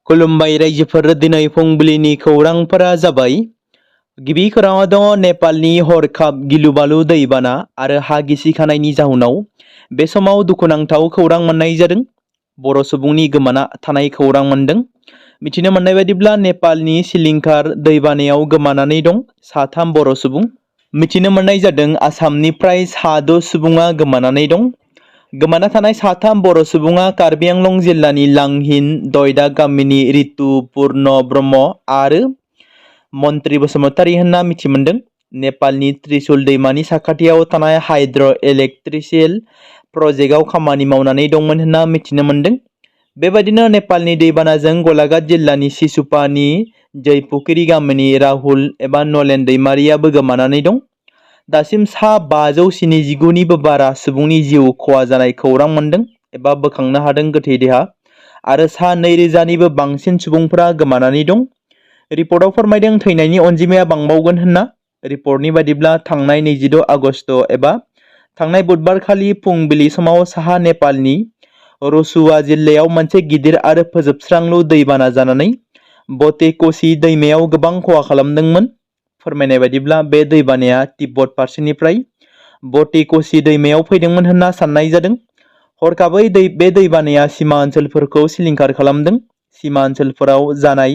खुलुमबाय रायजोफोर दिनै फुंबिलिनि खौरांफोरा जाबाय। गिबि खौराङाव दङ नेपालनि हरखाब गिलुबालु दैबाना आरो हा गिसिखानायनि जाहोनाव बे समाव दुखुनांथाव खौरां मोननाय जादों। बर' सुबुंनि गोमाना थानाय खौरां मोनदों। मिथिनो मोननाय बायदिब्ला नेपालनि सिलिंखार दैबानायाव गोमानानै दं 3 बर' सुबुं। मिथिनो मोननाय जादों आसामनिफ्राय 6 सुबुङा गोमानानै दं। गोमाना थानाय 3 बर' सुबुङा कार्बि आंलं जिल्लानि लांहिन दयदा गामिनि रितु पूर्ण ब्रह्म आरो मन्त्रि बसुमतारी होनना मिथि मोनदों। नेपालनि त्रिशुल दैमानि साखाथियाव थानाय हाइड्र' इलेक्ट्रिसिल प्रजेक्टआव खामानि मावनानै दंमोन होनना मिथिनो मोनदों। बेबायदिनो नेपालनि दैबानाजों गलाघाट जिल्लानि सिसुपानि जयपुखिरी गामिनि राहुल एबा नलेन दैमारियाबो गोमानानै दं। दासिम 579निबो बारा सुबुंनि जिउ खहा जानाय खौरां मोनदों एबा बोखांनो हादों गोथै देहा आरो 2000निबो बांसिन सुबुंफोरा गोमानानै दं। रिपर्टआव फोरमायदों थैनायनि अनजिमाया बांबावगोन होनना। रिपर्टनि बादिब्ला थांनाय 26 आगस्ट एबा थांनाय बुधबारखालि फुंबिलि समाव साहा नेपालनि रसुवा जिल्लायाव मोनसे गिदिर आरो फोजोबस्रांलु दैबाना जानानै बटेकोसी दैमायाव गोबां खहा खालामदोंमोन। फोरमायनाय बादिब्ला बे दैबानाया तिब्बत फारसेनिफ्राय बटेकोसी दैमायाव फैदोंमोन होनना साननाय जादों। हरखाबै बे दैबानाया सीमा ओनसोलफोरखौ सिलिंखार खालामदों। सीमा ओनसोलफोराव जानाय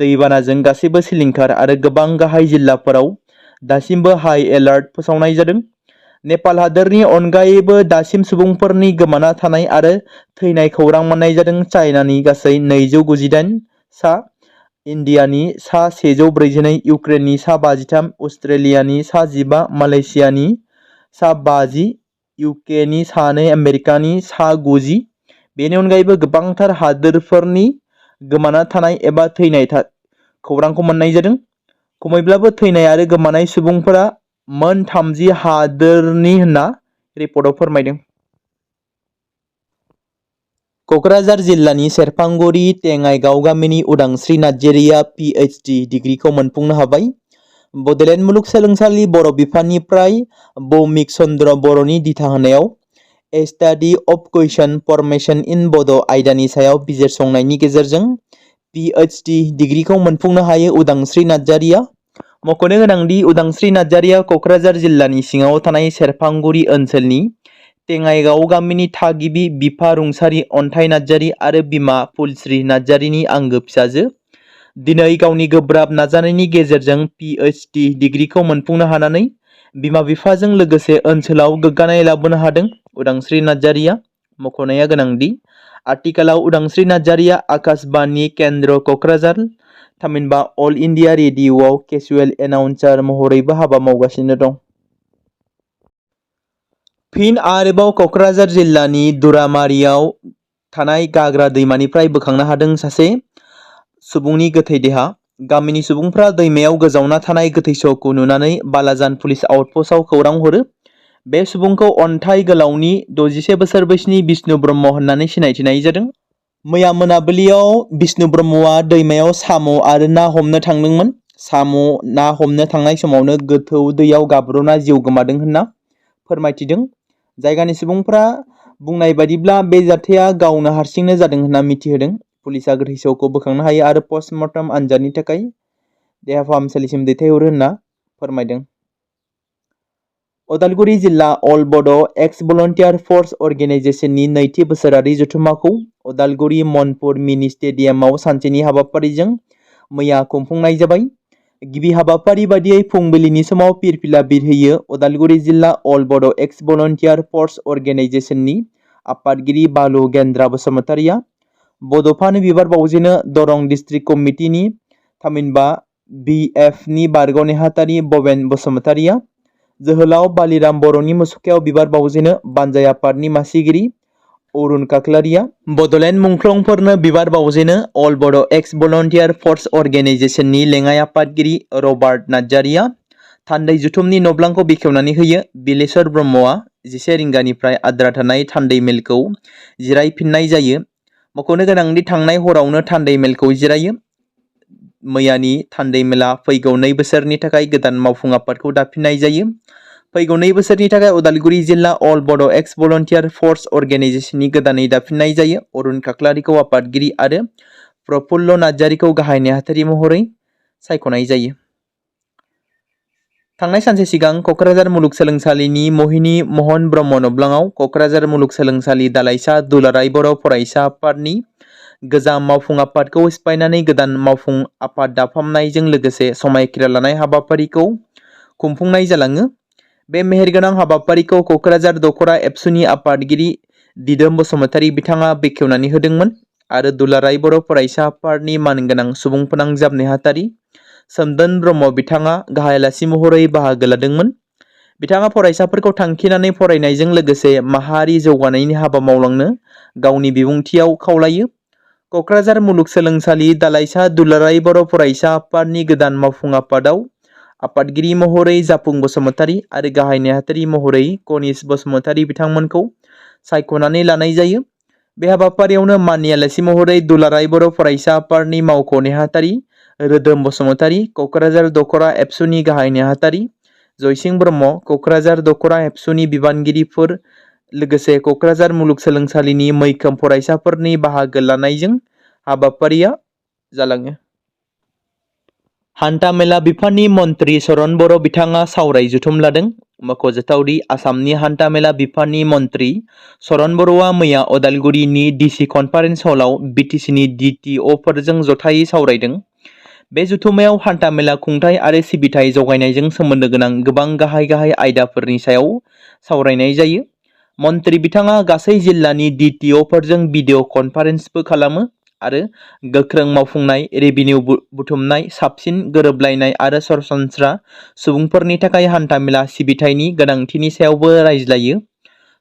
दैबानाजों गासैबो सिलिंखार आरो गोबां गाहाय जिल्लाफोराव दासिमबो हाई एलार्ट फोसावनाय जादों। नेपाल हादोरनि अनगायैबो दासिम सुबुंफोरनि गोमाना थानाय आरो थैनाय खौरां मोननाय जादों। चाइनानि गासै 298 सा, इन्डियानि सा 142, इउक्रेननि सा 53, अस्ट्रेलियानि सा 15, मालयेशियानि सा 50, इउकेनि सा 2, आमेरिकानि सा 90। बेनि अनगायैबो गोबांथार हादोरफोरनि गोमाना थानाय एबा थैनाय खौरांखौ मोननाय जादों। खमैब्लाबो थैनाय आरो गोमानाय सुबुंफोरा मोन 30 हादोरनि होनना रिपर्टआव फोरमायदों। क'क्राझार जिल्लानि सेरफांगुरि टेङाइगाव गामिनि उदांस्रि नार्जारिया PhD डिग्रीखौ मोनफुंनो हाबाय। बड'लेण्ड मुलुगसोलोंसालि बर' बिफाननिफ्राय भौमिक चन्द्र बर'नि दिथा होनायाव ए स्टाडि अफ कुइसन फर्मेशन इन बड' आयदानि सायाव बिजिरसंनायनि गेजेरजों PhD डिग्रीखौ मोनफुंनो हायो उदांस्रि नार्जारिया। मख'नो गोनांदि उदांस्रि नार्जारिया क'क्राझार जिल्लानि सिङाव थानाय सेरफांगुरि ओनसोलनि टेङाइगाव गामिनि थागिबि बिफा रुंसारि अन्थाइ नार्जारि आरो बिमा फुलस्रि नार्जारिनि आंगो फिसाजो। दिनै गावनि गोब्राब नाजानायनि गेजेरजों PhD डिग्रीखौ मोनफुंनो हानानै बिमा बिफाजों लोगोसे ओनसोलाव गोग्गानाय लाबोनो हादों उदांस्रि नार्जारिया। मख'नाया गोनांदि आथिखालाव उदांस्रि नार्जारिया आकाशबाणी केन्द्र क'क्राझार थामहिनबा अल इन्डिया रेडिअ'आव केजुएल एनाउन्सार महरैबो हाबा मावगासिनो दं। फिन आरोबाव क'क्राझार जिल्लानि दुरामारियाव थानाय गाग्रा दैमानिफ्राय बोखांनो हादों सासे सुबुंनि गोथै देहा। गामिनि सुबुंफ्रा दैमायाव गोजावना थानाय गोथै सहखौ नुनानै बालाजान पुलिस आउटपस्टआव खौरां हरो। बे सुबुंखौ अन्थाइ गोलावनि 61 बोसोर बैसोनि बिष्णु ब्रह्म होननानै सिनायथिनाय जादों। मैया मोनाबिलियाव बिष्णु ब्रह्मआ दैमायाव साम' आरो ना हमनो थांदोंमोन। साम' ना हमनो थांनाय समावनो गोथौ दैयाव गाब्र'ना जिउ गोमादों होनना फोरमायथिदों। जायगानि सुबुंफ्रा बुंनाय बायदिब्ला बे जाथाया गावनो हारसिंनो जादों होनना मिथिहोदों। पुलिसा गोथै सहखौ बोखांनो हायो आरो पस्टमर्टम आनजादनि थाखाय देहा फाहामसालिसिम दैथायहरो होनना फोरमायदों। उदालगुरि जिल्ला अल बड' एक्स भलन्टियार फर्स अर्गेनाइजेसननि नैथि बोसोरारि जथुम्माखौ उदालगुरि मनपुर मिनि स्टेडियामाव सानसेनि हाबाफारिजों मैया खुंफुंनाय जाबाय। गिबि हाबाफारि बादियै फुंबिलिनि समाव फिरफिला बिरहोयो उदालगुरि जिल्ला अल बड' एक्स भलन्टियार फर्स अर्गेनाइजेसननि आफादगिरि बालु गेन्द्रा बसुमतारिया। बड'फानो बिबार बावजेनो दरं डिस्ट्रिक्ट कमिटिनि थामहिनबा BFनि बारग' नेहाथारि बबेन बसुमतारिया। जोहोलाव बालिराम बर'नि मुसुखायाव बिबार बावजेनो बानजाय आफादनि मासिगिरि अरुण काक्लारिया। बड'लेण्ड मुंख्लंफोरनो बिबार बावजेनो अल बड' एक्स भलन्टियार फर्स अर्गेनाइजेसननि लेङाइ आफादगिरि रबार्ट नार्जारिया। थान्दै जुथुमनि नब्लांखौ बेखेवनानै होयो बिलेश्वर ब्रह्मआ। 11 रिंगानिफ्राय आद्रा थानाय थान्दै मेलखौ जिरायफिननाय जायो। मख'नो गोनांदि थांनाय हरावनो थान्दै मेलखौ जिरायो। मैयानि थान्दै मेला फैगौ 2 बोसोरनि थाखाय गोदान मावफुं आफादखौ दाफिननाय जायो। फैगौ 2 बोसोरनि थाखाय उदालगुरि जिल्ला अल बड' एक्स भलन्टियार फर्स अर्गेनाइजेसननि गोदानै दाफिननाय जायो। अरुण काक्लारिखौ आफादगिरि आरो प्रफुल्ल नार्जारिखौ गाहाय नेहाथारि महरै सायख'नाय जायो। थांनाय सानसे सिगां क'क्राझार मुलुगसोलोंसालिनि महिनी महन ब्रह्म नब्लाङाव क'क्राझार मुलुगसोलोंसालि दालाइसा दुलाराय बर' फरायसा आफादनि गोजाम मावफुं आफादखौ सिफायनानै गोदान मावफुं आफाद दाफामनायजों लोगोसे समायखिरा लानाय हाबाफारिखौ खुंफुंनाय जालाङो। बे मेहेरगोनां हाबाफारिखौ क'क्राझार दख'रा एबसुनि आफादगिरि दिदोम बसुमतारी बिथाङा बेखेवनानै होदोंमोन आरो दुलाराय बर' फरायसा आफादनि मानगोनां सुबुं फोनांजाब नेहाथारि सोमदोन ब्रह्म बिथाङा गाहाय आलासि महरै बाहागो लादोंमोन। बिथाङा फरायसाफोरखौ थांखिनानै फरायनायजों लोगोसे माहारि जौगानायनि हाबा मावलांनो गावनि बिबुंथियाव खावलायो। क'क्राझार मुलुगसोलोंसालि दालाइसा दुलाराय बर' फरायसा आफादनि गोदान मावफुं आफादाव आफादगिरि महरै जाफुं बसुमतारी आरो गाहाय नेहाथारि महरै कनिष बसुमतारी बिथांमोनखौ सायख'नानै लानाय जायो। बे हाबाफारियावनो माननि आलासि महरै दुलाराय बर' फरायसा आफादनि मावख' नेहाथारि रोदोम बसुमतारी, क'क्राझार दख'रा एबसुनि गाहाय नेहाथारि जयसिं ब्रह्म, क'क्राझार दख'रा एबसुनि बिबानगिरिफोर लोगोसे क'क्राझार मुलुगसोलोंसालिनि मैखोम फरायसाफोरनि बाहागो लानायजों हाबाफारिया जालाङो। हान्था मेला बिफाननि मन्त्रि चरण बर' बिथाङा सावराय जथुम लादों। मख'जाथावदि आसामनि हान्था मेला बिफाननि मन्त्रि चरण बर'आ मैया अदालगुरिनि डिसि कनफारेन्स हलाव बिटिसिनि DTOफोरजों जथायै सावरायदों। बे जथुमायाव हान्था मेला खुंथाय आरो सिबिथाय जगायनायजों सोमोन्दो गोनां गोबां गाहाय आयदाफोरनि सायाव सावरायनाय जायो। मन्त्रि बिथाङा गासै जिल्लानि DTOफोरजों भिडिअ कनफारेन्सबो खालामो आरो गोख्रों मावफुंनाय, रेभिनिउ बुथुमनाय, साबसिन गोरोबलायनाय आरो सरासनस्रा सुबुंफोरनि थाखाय हान्थामेला सिबिथायनि गोनांथिनि सायावबो रायज्लायो।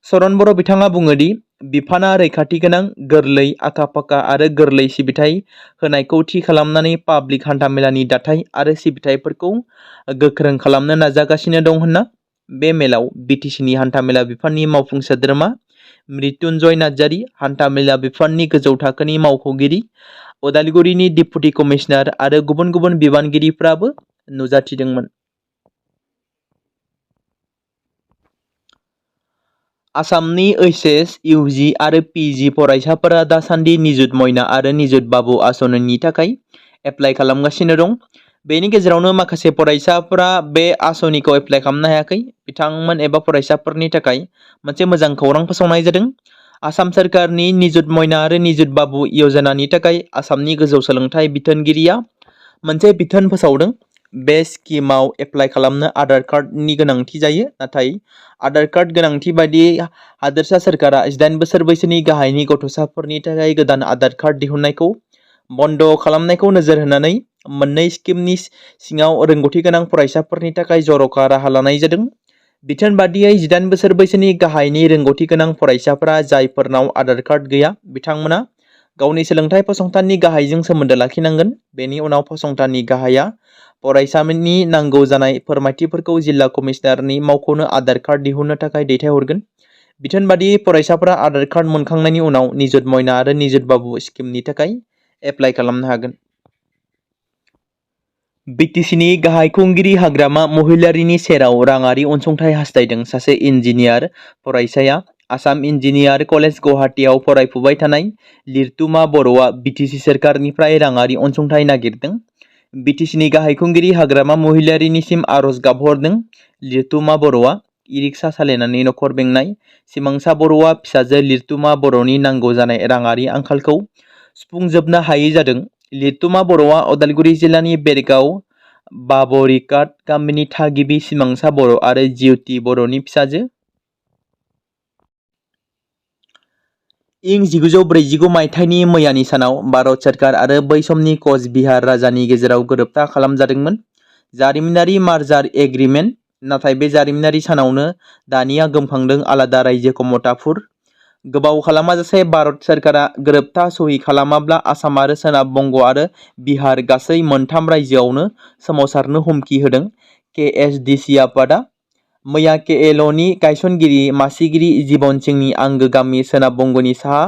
चरण बर' बिथाङा बुङोदि बिफाना रैखाथि गोनां, गोरलै, आखा-फाखा आरो गोरलै सिबिथाय होनायखौ थि खालामनानै पाब्लिक हान्थामेलानि दाथाय आरो सिबिथायफोरखौ गोख्रों खालामनो नाजागासिनो दं होनना बे मेलाव बिटिसिनि हान्थामेला बिफाननि मावफुं सोद्रोमा मृत्युन्जय नार्जारि, हान्थामेला बिफाननि गोजौ थाखोनि मावख'गिरि, अदालगुरिनि डिप्युटि कमिशनार आरो गुबुन गुबुन बिबानगिरिफ्राबो नुजाथिदोंमोन। आसामनि HS, UG आरो PG फरायसाफोरा दासान्दि निजुत मयना आरो निजुत बाबु आसनिनि थाखाय एप्लाइ खालामगासिनो दं। बेनि गेजेरावनो माखासे फरायसाफोरा बे आसनिखौ एप्लाइ खालामनो हायाखै। बिथांमोन एबा फरायसाफोरनि थाखाय मोनसे मोजां खौरां फोसावनाय जादों। आसाम सोरखारनि निजुत मयना आरो निजुत बाबु यजनानि थाखाय आसामनि गोजौ सोलोंथाइ बिथोनगिरिया मोनसे बिथोन फोसावदों। बे स्किमाव एप्लाइ खालामनो आधार कार्डनि गोनांथि जायो, नाथाय आधार कार्ड गोनांथि बायदियै हादोरसा सोरखारा 18 बोसोर बैसोनि गाहायनि गथ'साफोरनि थाखाय गोदान आधार कार्ड दिहुननायखौ बन्द' खालामनायखौ नोजोर होनानै मोननै स्किमनि सिङाव रोंगौथि गोनां फरायसाफोरनि थाखाय जर'खा राहा लानाय जादों। बिथोन बादियै 18 बोसोर बैसोनि गाहायनि रोंगौथि गोनां फरायसाफोरा जायफोरनाव आधार कार्ड गैया बिथांमोना गावनि सोलोंथाइ फसंथाननि गाहायजों सोमोन्दो लाखिनांगोन। बेनि उनाव फसंथाननि गाहाया फरायसानि नांगौ जानाय फोरमायथिफोरखौ जिल्ला कमिशनारनि मावख'नो आधार कार्ड दिहुननो थाखाय दैथायहरगोन। बिथोन बादियै फरायसाफोरा आधार कार्ड मोनखांनायनि उनाव निजुत मयना आरो निजुत बाबु स्किमनि थाखाय एप्लाइ खालामनो हागोन। बिटिसिनि गाहाय खुंगिरि हाग्रामा महिलारिनि सेराव राङारि अनसुंथाइ हास्थायदों। सासे इन्जिनियार फरायसाया आसाम इन्जिनियार कलेज गुवाहाटीआव फरायफुबाय थानाय लिरथुमा बर'आ बिटिसि सोरखारनिफ्राय राङारि अनसुंथाइ नागिरदों। बिटिसिनि गाहाय खुंगिरि हाग्रामा महिलारिनिसिम आर'ज गाबहरदों। लिरथुमा बर'आ इ-रिक्सा सालायनानै नखर बेंनाय। सिमांसा बर'आ फिसाजो लिरथुमा बर'नि नांगौ जानाय राङारि आंखालखौ सुफुंजोबनो हायै जादों। लिरथुमा बर'आ उदालगुरि जिल्लानि बेरगाव बाबरिकाट गामिनि थागिबि सिमांसा बर' आरो जिउति बर'नि फिसाजो। इं 1949 मायथाइनि मैयानि सानाव भारत सोरखार आरो बै समनि कच बिहार राजानि गेजेराव गोरोबथा खालामजादोंमोन। जारिमिनारि मार्जार एग्रिमेन्ट। नाथाय बे जारिमिनारि सानावनो दानिया गोमखांदों आलादा रायजो कमतापुर। गोबाव खालामाजासे भारत सोरखारा गोरोबथा सहि खालामाब्ला आसाम आरो सोनाब बंग आरो बिहार गासै मोनथाम रायजोआवनो सोमावसारनो हुमखि होदों। KSDC आफादा मैया KLOनि गायसनगिरि मासिगिरि जिबन सिंहनि आंगो गामि सोनाब बंगनि साहा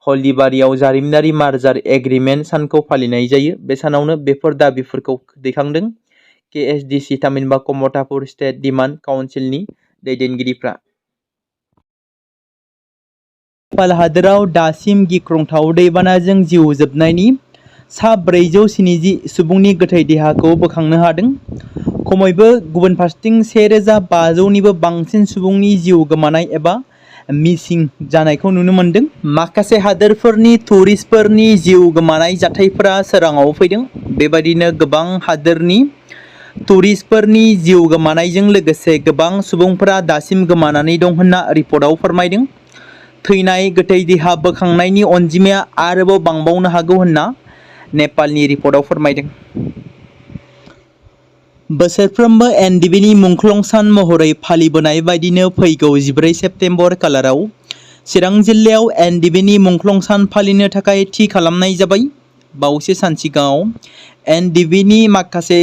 हल्दीबारियाव जारिमिनारि मार्जार एग्रिमेन्ट सानखौ फालिनाय जायो। बे सानावनो बेफोर दाबिफोरखौ दैखांदों KSDC थामहिनबा कमतापुर स्टेट डिमान्ड काउन्सिलनि दैदेनगिरिफ्रा। नेपाल हादोराव दासिम गिख्रंथाव दैबानाजों जिउ जोबनायनि सा 470 सुबुंनि गोथै देहाखौ बोखांनो हादों। खमैबो गुबुन फारसेथिं 1500निबो बांसिन सुबुंनि जिउ गोमानाय एबा मिसिं जानायखौ नुनो मोनदों। माखासे हादोरफोरनि टुरिस्टफोरनि जिउ गोमानाय जाथायफोरा सोराङाव फैदों। बेबायदिनो गोबां हादोरनि टुरिस्टफोरनि जिउ गोमानायजों लोगोसे गोबां सुबुंफोरा दासिम गोमानानै दं होनना रिपर्टआव फोरमायदों। थैनाय गोथै देहा बोखांनायनि अनजिमाया आरोबाव बांबावनो हागौ होनना नेपालनि रिपर्टआव फोरमायदों। बोसोरफ्रोमबो एनडिबिनि मुंख्लं सान महरै फालिबोनाय बायदिनो फैगौ 14 सेप्तेम्बर खालाराव चिरां जिल्लायाव एनडिबिनि मुंख्लं सान फालिनो थाखाय थि खालामनाय जाबाय। बावैसो सान सिगाङाव एनडिबिनि माखासे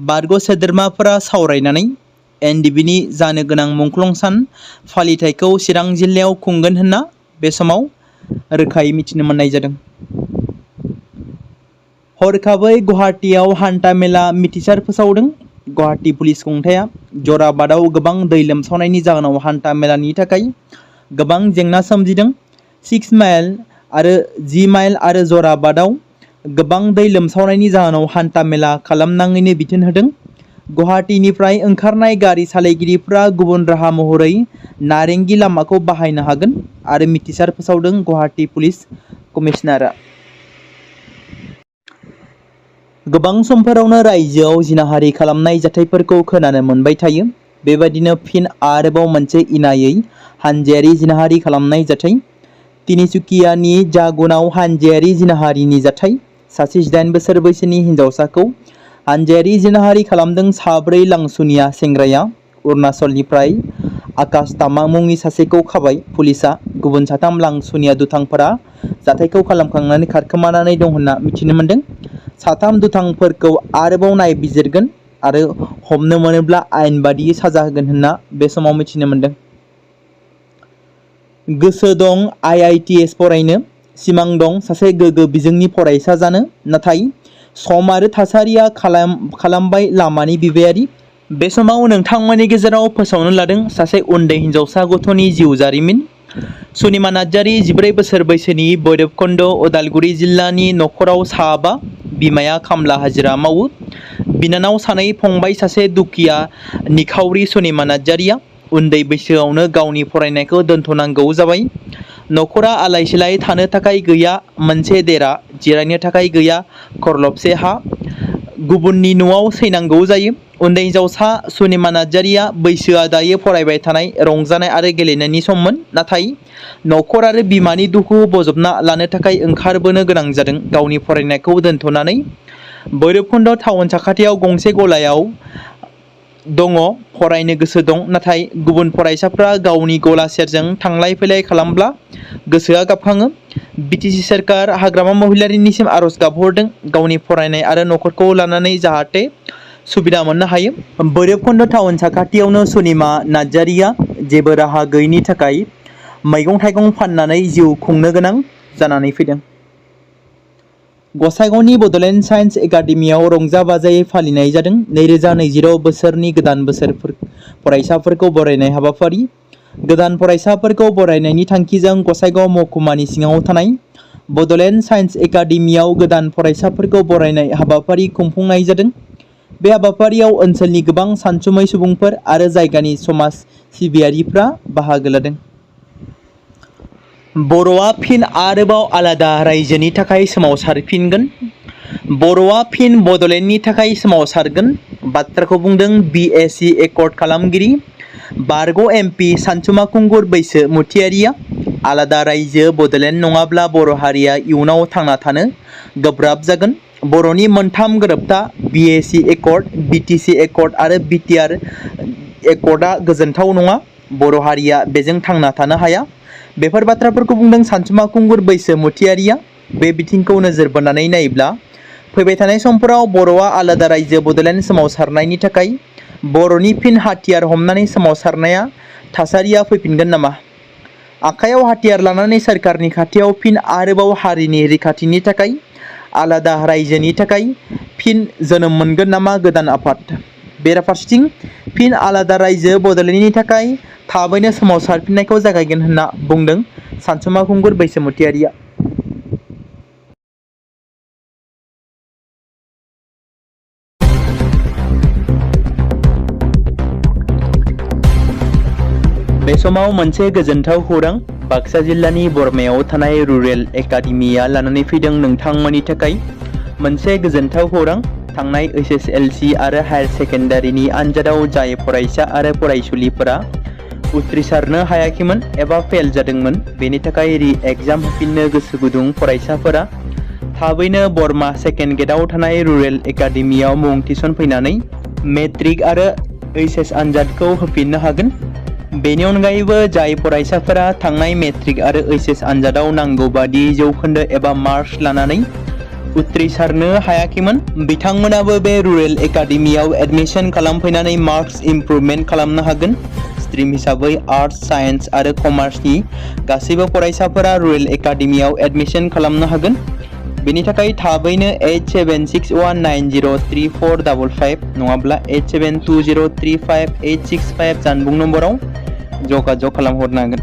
बारग' सोद्रोमाफोरा सावरायनानै एनडिबिनि जानो गोनां मुंख्लं सान फालिथायखौ चिरां जिल्लायाव खुंगोन होनना बे समाव रोखायै मिथिनो मोननाय जादों। हरखाबै गुवाहाटीआव हान्था मेला मिथिसार फोसावदों। गुवाहाटी पुलिस खुंथाया जराबादाव गोबां दै लोमसावनायनि जाहोनाव हान्था मेलानि थाखाय गोबां जेंना सोमजिदों। 6 माइल आरो 10 माइल आरो जराबादाव गोबां दै लोमसावनायनि जाहोनाव हान्था मेला खालामनाङैनो बिथोन होदों। गुवाहाटीनिफ्राय ओंखारनाय गारि सालायगिरिफ्रा गुबुन राहा महरै नारेंगि लामाखौ बाहायनो हागोन आरो मिथिसार फोसावदों गुवाहाटी पुलिस कमिशनारआ। गोबां समफोरावनो रायजोआव जिनाहारि खालामनाय जाथायफोरखौ खोनानो मोनबाय थायो। बेबायदिनो फिन आरोबाव मोनसे इनायै हानजायारि जिनाहारि खालामनाय जाथाय। तिनिसुकियानि जागुनाव हानजायारि जिनाहारिनि जाथाय। सासे 18 बोसोर बैसोनि हिनजावसाखौ हानजायारि जिनाहारि खालामदों। 4 लांसुनिया सेंग्राया अरुणाचलनिफ्राय आकाश तामा मुंनि सासेखौ खाबाय पुलिसआ। गुबुन 3 लांसुनिया दुथांफोरा जाथायखौ खालामखांनानै खारखोमानानै दं होनना मिथिनो मोनदों। 3 दुथांफोरखौ आरोबाव नायबिजिरगोन आरो हमनो मोनोब्ला आयेन बादियै साजा होगोन होनना बे समाव मिथिनो मोनदों। गोसो दं IITS फरायनो, सिमां दं सासे गोग्गो बिजोंनि फरायसा जानो, नाथाय सम आरो थासारिया खालामबाय लामानि बिबायारि। बे समाव नोंथांमोननि गेजेराव फोसावनो लादों सासे उन्दै हिनजावसा गथ'नि जिउ जारिमिन। सुनिमा नार्जारी 14 बोसोर बैसोनि भैरबकुन्द उदालगुरि जिल्लानि नखराव साबा। बिमाया खामला हाजिरा मावो। बिनानाव 2, फंबाय सासे। दुखिया निखावरि सुनिमा नार्जारीया उन्दै बैसोआवनो गावनि फरायनायखौ दोनथ'नांगौ जाबाय। नखरा आलाय सिलाय थानो थाखाय गैया मोनसे देरा, जिरायनो थाखाय गैया खरलबसे हा, गुबुननि न'आव सैनांगौ जायो। उन्दै हिनजावसा सुनिमा नार्जारीया बैसोआ दायो फरायबाय थानाय, रंजानाय आरो गेलेनायनि सममोन, नाथाय नखर आरो बिमानि दुखु बजबना लानो थाखाय ओंखारबोनो गोनां जादों। गावनि फरायनायखौ दोनथ'नानै भैरबकुन्द टाउन साखाथियाव गंसे गलायाव दङ। फरायनो गोसो दं, नाथाय गुबुन फरायसाफ्रा गावनि गला सेरजों थांलाय फैलाय खालामब्ला गोसोआ गाबखाङो। BTC सोरखार हाग्रामा महिलारिनिसिम आरज गाबहरदों गावनि फरायनाय आरो नखरखौ लानानै जाहाथे सुबिदा मोननो हायो। भैरबकुन्द टाउन साखाथियावनो सुनिमा नार्जारीया जेबो राहा गैयिनि थाखाय मैगं-थाइगं फाननानै जिउ खुंनो गोनां जानानै फैदों। गसाइगावनि बड'लेण्ड साइन्स एकाडेमियाव रंजा बाजायै फालिनाय जादों 2026 बोसोरनि गोदान बोसोर फरायसाफोरखौ बरायनाय हाबाफारि। गोदान फरायसाफोरखौ बरायनायनि थांखिजों गसाइगाव महकुमानि सिङाव थानाय बड'लेण्ड साइन्स एकाडेमियाव गोदान फरायसाफोरखौ बरायनाय हाबाफारि खुंफुंनाय जादों। बे हाबाफारियाव ओनसोलनि गोबां सानसुमै सुबुंफोर आरो जायगानि समाज सिबियारिफ्रा बाहागो लादों। बर'आ फिन आरोबाव आलादा रायजोनि थाखाय सोमावसारफिनगोन। बर'आ फिन बड'लेण्डनि थाखाय सोमावसारगोन बाथ्राखौ बुंदों BAC एकर्ड खालामगिरि बारग' MP सानसुमा खुंगुर बैसोमुथियारिया। आलादा रायजो बड'लेण्ड नङाब्ला बर' हारिया इयुनाव थांना थानो गोब्राब जागोन। बर'नि मोनथाम गोरोबथा BAC एकर्ड, BTC एकर्ड आरो Btr एकर्डआ गोजोनथाव नङा। बर' हारिया बेजों थांना थानो हाया। बेफोर बाथ्राफोरखौ बुंदों सानसुमा खुंगुर बैसोमुथियारिया। बे बिथिंखौ नोजोर बोनानै नायोब्ला फैबाय थानाय समफोराव बर'आ आलादा रायजो बड'लेण्ड सोमावसारनायनि थाखाय बर'नि फिन हाथियार हमनानै सोमावसारनाया थासारिया फैफिनगोन नामा? आखायाव हाथियार लानानै सोरखारनि खाथियाव फिन आरोबाव हारिनि रैखाथिनि थाखाय आलादा रायजोनि थाखाय फिन जोनोम मोनगोन नामा गोदान आफाद? बेराफारसेथिं फिन आलादा रायजो बड'लेण्डनि थाखाय थाबैनो सोमावसारफिननायखौ जागायगोन होनना बुंदों सानसुमा खुंगुर बैसोमुथियारिया। बे समाव मोनसे गोजोनथाव खौरां बाक्सा जिल्लानि बरमायाव थानाय रुरेल एकाडेमिया लानानै फैदों नोंथांमोननि थाखाय मोनसे गोजोनथाव खौरां। थांनाय एसएसएलसी आरो हायर सेकेन्डारिनि आनजादाव जाय फरायसा आरो फरायसुलिफोरा उथ्रिसारनो हायाखैमोन एबा फेल जादोंमोन, बेनि थाखाय रि एग्जाम होफिननो गोसो गुदुं फरायसाफोरा थाबैनो बरमा सेकेन्ड गेटआव थानाय रुरेल एकाडेमियाव मुं थिसनफैनानै मेट्रिक आरो एचएस आनजादखौ होफिननो हागोन। बेनि अनगायैबो जाय फरायसाफोरा थांनाय मेट्रिक आरो एचएस आनजादाव नांगौ बादि जौखोन्दो एबा मार्क्स लानानै उथ्रिसारनो हायाखैमोन, बिथांमोनाबो बे रुरेल एकाडेमियाव एडमिशन खालामफैनानै मार्क्स इमप्रुभमेन्ट खालामनो हागोन। स्ट्रिम हिसाबै आर्ट्स, साइन्स आरो कमार्सनि गासैबो फरायसाफोरा रुरेल एकाडेमियाव एडमिशन खालामनो हागोन। बेनि थाखाय थाबैनो 8761903455 नङाब्ला 87203585 जानबुं नम्बराव जगाजग खालामहरनो हागोन।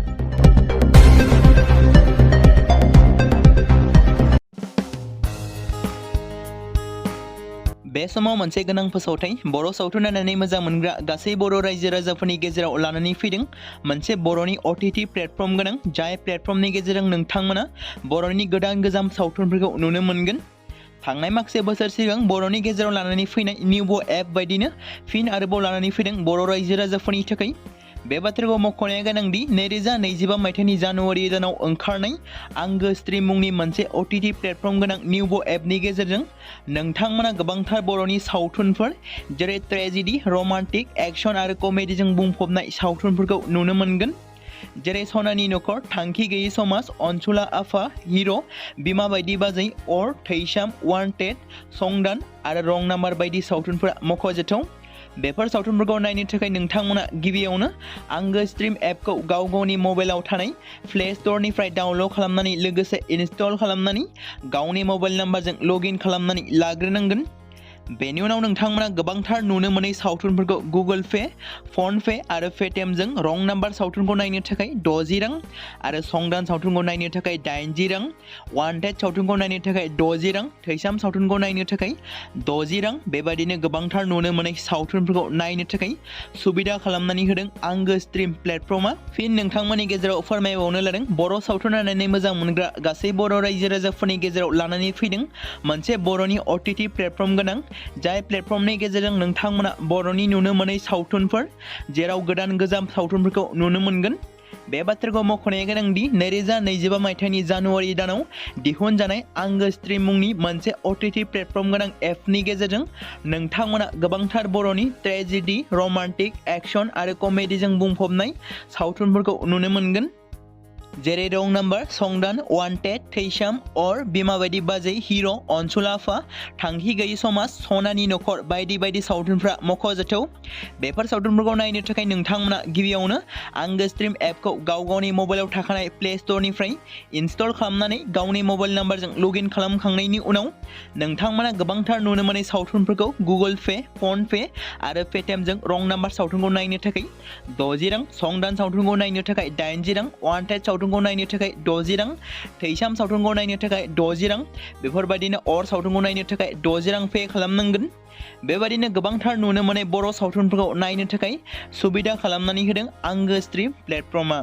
बे समाव मोनसे गोनां फोसावथाय बर' सावथुन नायनानै मोजां मोनग्रा गासै बर' रायजो राजाफोरनि गेजेराव लानानै फैदों मोनसे बर'नि OTT प्लेटफर्म गोनां, जाय प्लेटफर्मनि गेजेरजों नोंथांमोना बर'नि गोदान गोजाम सावथुनफोरखौ नुनो मोनगोन। थांनाय माखासे बोसोर सिगां बर'नि गेजेराव लानानै फैनाय निउबो एप बायदिनो फिन आरोबाव लानानै फैदों बर' रायजो राजाफोरनि थाखाय। बे बाथ्राखौ मख'नाया गोनांदि 2025 मायथाइनि जानुवारि दानाव ओंखारनाय आंगो स्ट्रिम मुंनि मोनसे OTT प्लेटफर्म गोनां निउबो एपनि गेजेरजों नोंथांमोना गोबांथार बर'नि सावथुनफोर जेरै ट्रेजेडि, रमान्टिक, एक्शन आरो कमेडिजों बुंफबनाय सावथुनफोरखौ नुनो मोनगोन। जेरै सनानि नखर, थांखि गैयै समाज, अनसुला आफा, हिर', बिमा बायदि बाजै, अर, थैसाम, वान्टेड, संदान आरो रं नाम्बार बायदि सावथुनफोरा मख'जाथाव। बेफोर सावथुनफोरखौ नायनो थाखाय नोंथांमोना गिबियावनो आंगो स्ट्रिम एपखौ गाव गावनि मबाइलाव थानाय प्ले स्ट'रनिफ्राय डाउनल'ड खालामनानै लोगोसे इनस्टल खालामनानै गावनि मबाइल नाम्बारजों लगइन खालामनानै लाग्रोनांगोन। बेनि उनाव नोंथांमोना गोबांथार नुनो मोनै सावथुनफोरखौ गुगोल पे, फन पे आरो पेटिएमजों रं नाम्बार सावथुनखौ नायनो थाखाय 60 रां आरो संदान सावथुनखौ नायनो थाखाय 80 रां, वान्टेड सावथुनखौ नायनो थाखाय 60 रां, थैसाम सावथुनखौ नायनो थाखाय 60 रां, बेबायदिनो गोबांथार नुनो मोनै सावथुनफोरखौ नायनो थाखाय सुबिदा खालामनानै होदों आंगो स्ट्रिम प्लेटफर्मा। फिन नोंथांमोननि गेजेराव फोरमायबावनो लादों बर' सावथुन नायनानै मोजां मोनग्रा गासै बर' रायजो राजाफोरनि गेजेराव लानानै फैदों मोनसे बर'नि OTT प्लेटफर्म गोनां, जाय प्लेटफर्मनि गेजेरजों नोंथांमोना बर'नि नुनो मोनै सावथुनफोर जेराव गोदान गोजाम सावथुनफोरखौ नुनो मोनगोन। बे बाथ्राखौ मख'नाया गोनांदि 2025 मायथाइनि जानुवारि दानाव दिहुनजानाय आंगो स्ट्रिम मुंनि मोनसे OTT प्लेटफर्म गोनां एपनि गेजेरजों नोंथांमोना गोबांथार बर'नि ट्रेजेडि, रमान्टिक, एक्शन आरो कमेडिजों बुंफबनाय सावथुनफोरखौ नुनो मोनगोन। जेरै रं नाम्बार, संदान, वान्टेड, थैसाम, अर, बिमा बायदि बाजै, हिर', अनसुला आफा, थांखि गैयै समाज, सनानि नखर बायदि बायदि सावथुनफ्रा मख'जाथाव। बेफोर सावथुनफोरखौ नायनो थाखाय नोंथांमोना गिबियावनो आंगो स्ट्रिम एपखौ गाव गावनि मबाइलाव थाखानाय प्ले स्ट'रनिफ्राय इनस्टल खालामनानै गावनि मबाइल नाम्बारजों लगइन खालामखांनायनि उनाव नोंथांमोना गोबांथार नुनो मोनै सावथुनफोरखौ गुगोल पे, फन पे आरो पेटिएमजों रं नाम्बार सावथुनखौ नायनो थाखाय 60 रां, संदान सावथुनखौ नायनो थाखाय 80 रां, वान्टेड सावथुनखौ नायनो थाखाय 60 रां, थैसाम सावथुनखौ नायनो थाखाय 60 रां, बेफोरबायदिनो अर सावथुनखौ नायनो थाखाय 60 रां पे खालामनांगोन। बेबायदिनो गोबांथार नुनो मोनै बर' सावथुनफोरखौ नायनो थाखाय सुबिदा खालामनानै होदों आंगो स्ट्रिम प्लेटफर्मा।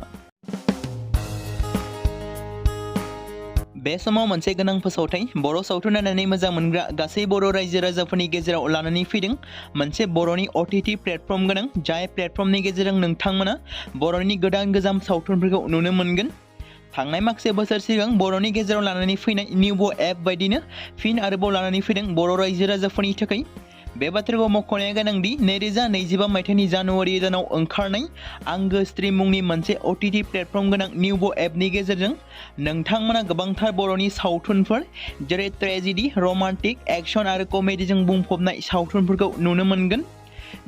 बे समाव मोनसे गोनां फोसावथाय बर' सावथुन नायनानै मोजां मोनग्रा गासै बर' रायजो राजाफोरनि गेजेराव लानानै फैदों मोनसे बर'नि OTT प्लेटफर्म गोनां, जाय प्लेटफर्मनि गेजेरजों नोंथांमोना बर'नि गोदान गोजाम सावथुनफोरखौ नुनो मोनगोन। थांनाय माखासे बोसोर सिगां बर'नि गेजेराव लानानै फैनाय निउबो एप बायदिनो फिन आरोबाव लानानै फैदों बर' रायजो राजाफोरनि थाखाय। बे बाथ्राखौ मख'नाया गोनांदि 2025 मायथाइनि जानुवारि दानाव ओंखारनाय आंगो स्ट्रिम मुंनि मोनसे OTT प्लेटफर्म गोनां निउबो एपनि गेजेरजों नोंथांमोना गोबांथार बर'नि सावथुनफोर जेरै ट्रेजेडि, रमान्टिक, एक्शन आरो कमेडिजों बुंफबनाय सावथुनफोरखौ नुनो मोनगोन।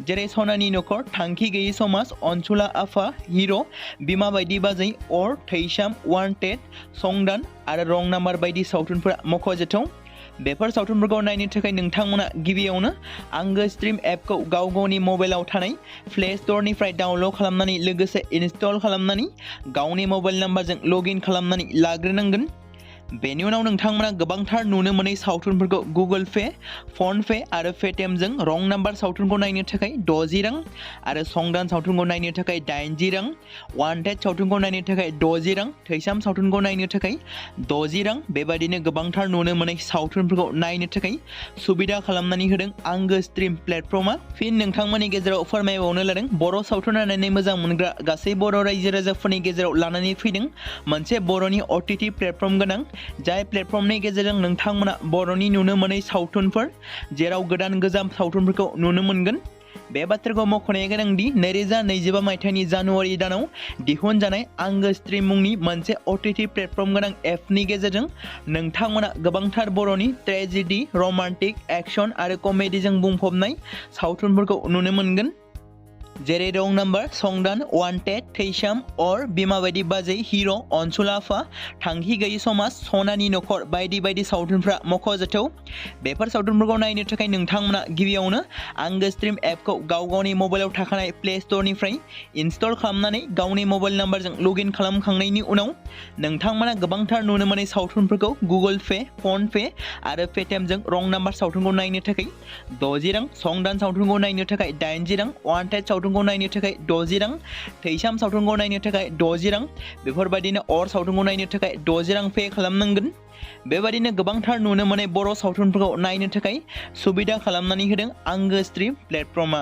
जेरै सनानि नखर, थांखि गैयै समाज, अनसुला आफा, हिर', बिमा बायदि बाजै, अर, थैसाम, वान्टेड, संदान आरो रं नाम्बार बायदि सावथुनफोरा मख'जाथाव। बेफोर सावथुनफोरखौ नायनो थाखाय नोंथांमोना गिबियावनो आंगो स्ट्रिम एपखौ गाव गावनि मबाइलाव थानाय प्ले स्ट'रनिफ्राय डाउनल'ड खालामनानै लोगोसे इनस्टल खालामनानै गावनि मबाइल नाम्बारजों लगइन खालामनानै लाग्रोनांगोन। बेनि उनाव नोंथांमोना गोबांथार नुनो मोनै सावथुनफोरखौ गुगोल पे, फन पे आरो पेटिएमजों रं नाम्बार सावथुनखौ नायनो थाखाय 60 रां आरो संदान सावथुनखौ नायनो थाखाय 80 रां, वान्टेड सावथुनखौ नायनो थाखाय 60 रां, थैसाम सावथुनखौ नायनो थाखाय 60 रां बेबायदिनो गोबांथार नुनो मोनै सावथुनफोरखौ नायनो थाखाय सुबिदा खालामनानै होदों आंगो स्ट्रिम प्लेटफर्मा। फिन नोंथांमोननि गेजेराव फोरमायबावनो लादों बर' सावथुन नायनानै मोजां मोनग्रा गासै बर' रायजो राजाफोरनि गेजेराव लानानै फैदों मोनसे बर'नि OTT प्लेटफर्म गोनां, जाय प्लेटफर्मनि गेजेरजों नोंथांमोना बर'नि नुनो मोनै सावथुनफोर जेराव गोदान गोजाम सावथुनफोरखौ नुनो मोनगोन। बे बाथ्राखौ मख'नाया गोनांदि 2025 मायथाइनि जानुवारि दानाव दिहुनजानाय आंगो स्ट्रिम मुंनि मोनसे OTT प्लेटफर्म गोनां एपनि गेजेरजों नोंथांमोना गोबांथार बर'नि ट्रेजेडि, रमान्टिक, एक्शन आरो कमेडिजों बुंफबनाय सावथुनफोरखौ नुनो मोनगोन। जेरै रं नाम्बार, संदान, वान्टेड, थैसाम, अर, बिमा बायदि बाजै, हिर', अनसुला आफा, थांखि गैयि समाज, सनानि नखर बायदि बायदि सावथुनफ्रा मख'जाथाव। बेफोर सावथुनफोरखौ नायनो थाखाय नोंथांमोना गिबियावनो आंगो स्ट्रिम एपखौ गावनि मबाइलाव थाखानाय प्ले स्ट'रनिफ्राय इनस्टल खालामनानै गावनि मबाइल नाम्बारजों लगइन खालामखांनायनि उनाव नोंथांमोना गोबांथार नुनो मोनै सावथुनफोरखौ गुगोल पे, फन पे आरो पेटिएमजों रं नाम्बार सावथुनखौ नायनो थाखाय 60 रां, संदान सावथुनखौ नायनो थाखाय 80 रां, वान्टेड सावथुनखौ नायनो थाखाय 60 रां, थैसाम सावथुनखौ नायनो थाखाय 60 रां बेफोरबायदिनो अर सावथुनखौ नायनो थाखाय 60 रां पे खालामनांगोन। बेबायदिनो गोबांथार नुनो मोनै बर' सावथुनफोरखौ नायनो थाखाय सुबिदा खालामनानै होदों आंगो स्ट्रिम प्लेटफर्मा।